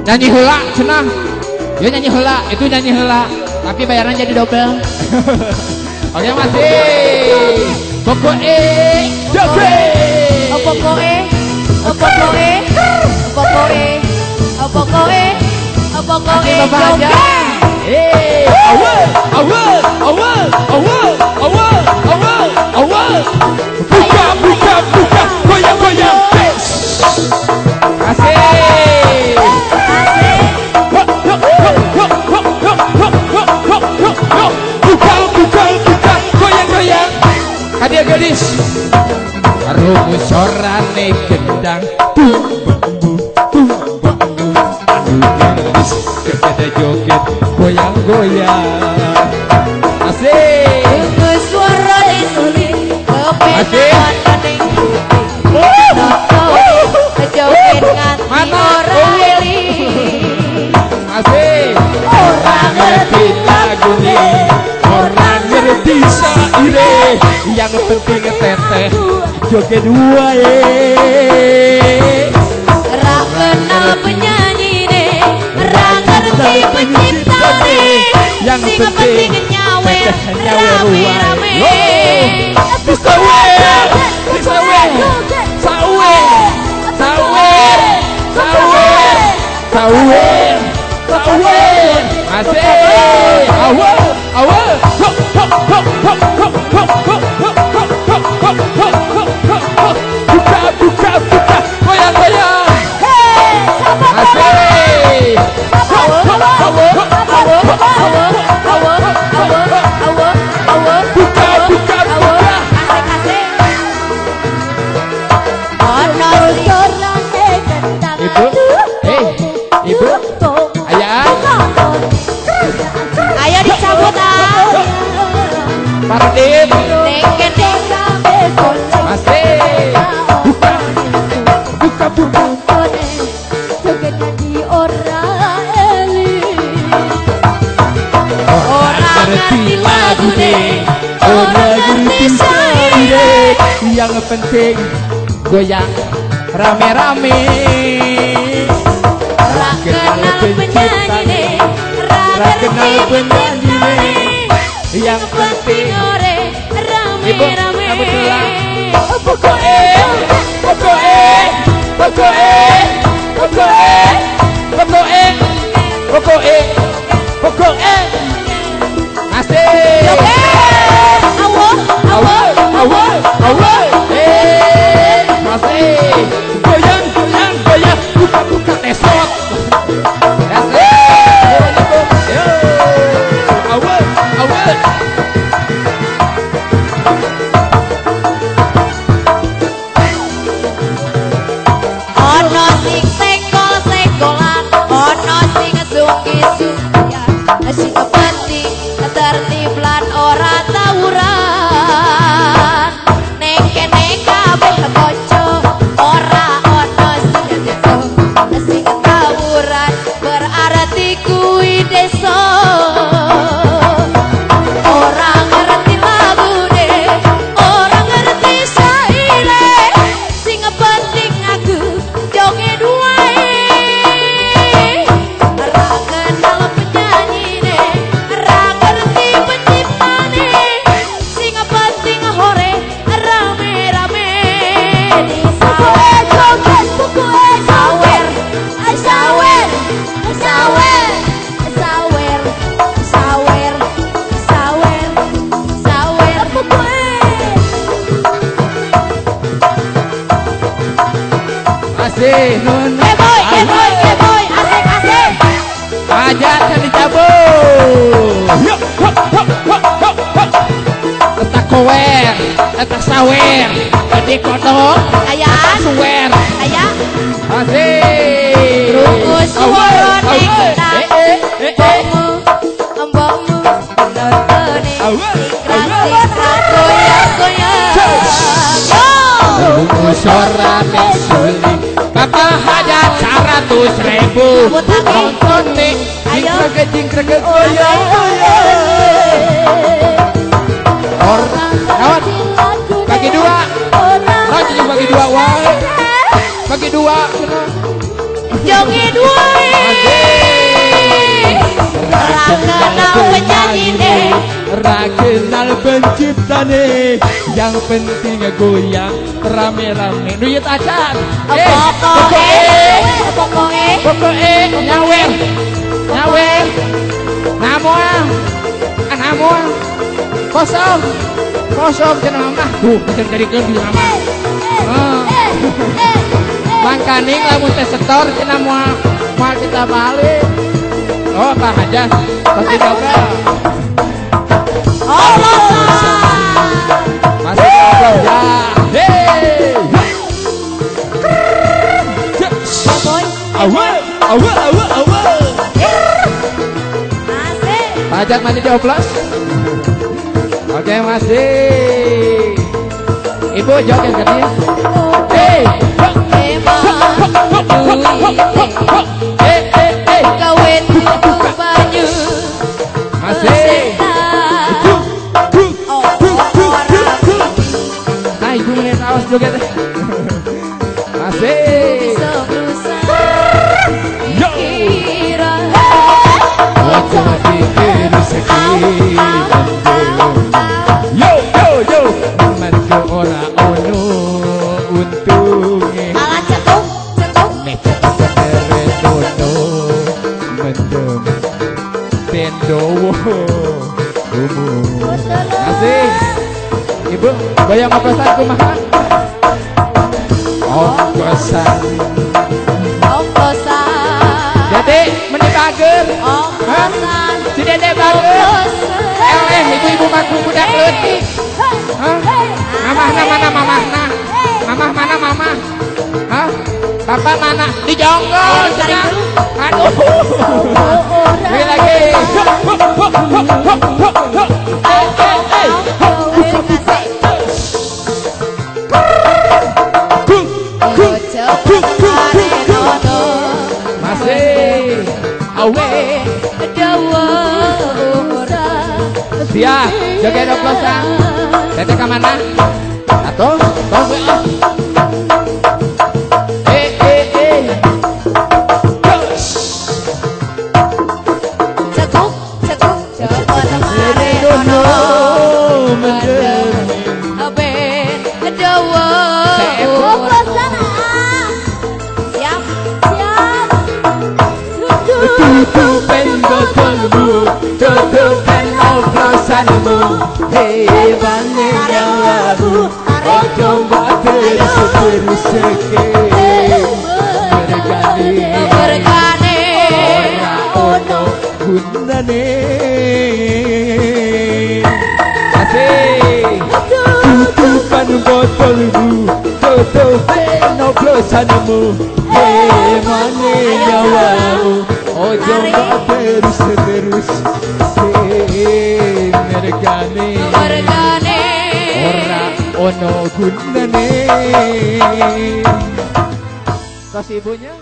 Nyanyi heula cenah. Ya nyanyi heula, itu nyanyi heula, tapi bayaran jadi double. Oke masih. Pokoke joget. Pokoke, pokoke, pokoke, pokoke, pokoke joget. Eh, awal, awal, awal, awal, awal, awal, awal. Buka, buka, buka, goyang, goyang. Asik. Buka, buka, buka, goyang, goyang. Kadia gadis. Rumus sorane gendang. Bambu, bambu. Aduh gadis, joget joget, goyang goyang. Asik. Rumus suarane suling, kepenak ning kuping. Joget nganti ora eling. Asik. Ora ngerti lagune, ora ngerti saire, yang penting teteh joget wae. Ra kenal penyanyine, ra ngerti penciptane, yang sing penting nyawer rame-rame. Disawer, disawer, sawer, sawer, sawer, sawer, sawer. Asik. Awal, awal. Hop, hop, hop, hop, hop, hop, hop, hop, hop, hop, hop, hop, hop, hop. Buka, buka, buka, goyang, goyang. Asik. Hop, hop, hop, hop, hop, hop, hop, hop, hop. Buka, buka, buka. Ibu, ibu, ayah. Ayo dicabut ah. Pardin. Masih. Buka, buka, buka. Ora ngerti lagune, ora ngerti saire, yang penting goyang rame-rame. Ra kenal penyanyine, ra kenal ngerti penyanyine, yang penting ore rame-rame. Pokoke, pokoke, pokoke, pokoke, pokoke, pokoke, pokoke. Asik. Awo, awo, awo, awo. Eh, masih. Goyang, goyang, goyang, buka, buka tesot. Asik. Yo, awo, awo. Ono sing sekol-sekolan, ono sing sungki-sungkian, sing penting tertib lan ora tawuran. Ning kene kabeh kanca, ora ono sing desa, sing tawuran berarti kuwi desa. Ora ngerti lagune, ora ngerti saire, sing penting aku joget wae. Ra kenal penyanyine, ra ngerti penciptane, sing penting hore rame-rame. Sawer, sawer, sawer, sawer, sawer, sawer, sawer. Asik. Nun. Keboy, keboy, keboy, asik, asik. Hajatan dicabut. Hop, hop, hop, hop, hop, hop. Eta kower, eta sawer, gede kodok, Ayah. eta suwer. Ayah. Asik. Krungu suarane Awe, kendang. eh, eh, eh. Mbokmu, mbokmu nontone. Awe, Singkrak-singkrak goyang-goyang. Yo. Krungu suarane suling, Bapak hajat 100.000. Cabut lagi. Nontone, Ayo. jingkrek jingkrek goyang goyang. Orang kawan, bagi dua. Rajin bagi dua wae. Bagi dua. Joget wae. Ra kenal penciptane, yang penting goyang rame-rame. Duit acan. Pokoke, pokoke nyawer. Nyawer. Namoa. Namoa. Kosong. Kosong cenah mah. Tuh, bisa dijadikeun di mama. Mangkaning lamun teh setor cenah moal moal kita balik. Oh, Pak Hajas, pasti dobel. Oh, masih dobel ya. Hey. Awe, awe, awe, awe. Asik. Pak Hajat masih dioplos. Oke, masih. Ibu joget katanya. Hey. Kawin tuku banyu. Masih. Nah, ibu mending awas joget. Masih. Yo. Yo yo yo. Mergo ora ono untunge. Alah cekung, cekung. Mendem bendowo umum. Masih. Ibu, goyang oplosan kumaha? Oplosan. Oplosan. Dede meni bager. Oplosan. Si Dede bager. Eleh ibu-ibu maku budak leutik. Hah? Mamahna mana mamahna? Mamah mana mamah? Hah? Bapak mana? Dijonggol cenah. Aduh. Lagi lagi. Masih. Awe. Siap, joget oplosan. Teteh ka mana? Atuh, tong we ah. Cekung, cekung, cepet mare ono. Ben dawa. Oplosan. Siap, siap. Tutupen botolmu, tutupen oplosanmu. Hebane nyawamu, ojo mbok terus-terusake. Mergane, Mergane ora ono gunane. Asik. Tutupan botolmu, tutupen oplosanmu. Hebane nyawamu, ojo mbok terus-terus. Mergane, Mergane ora ono gunane. Tos ibunya.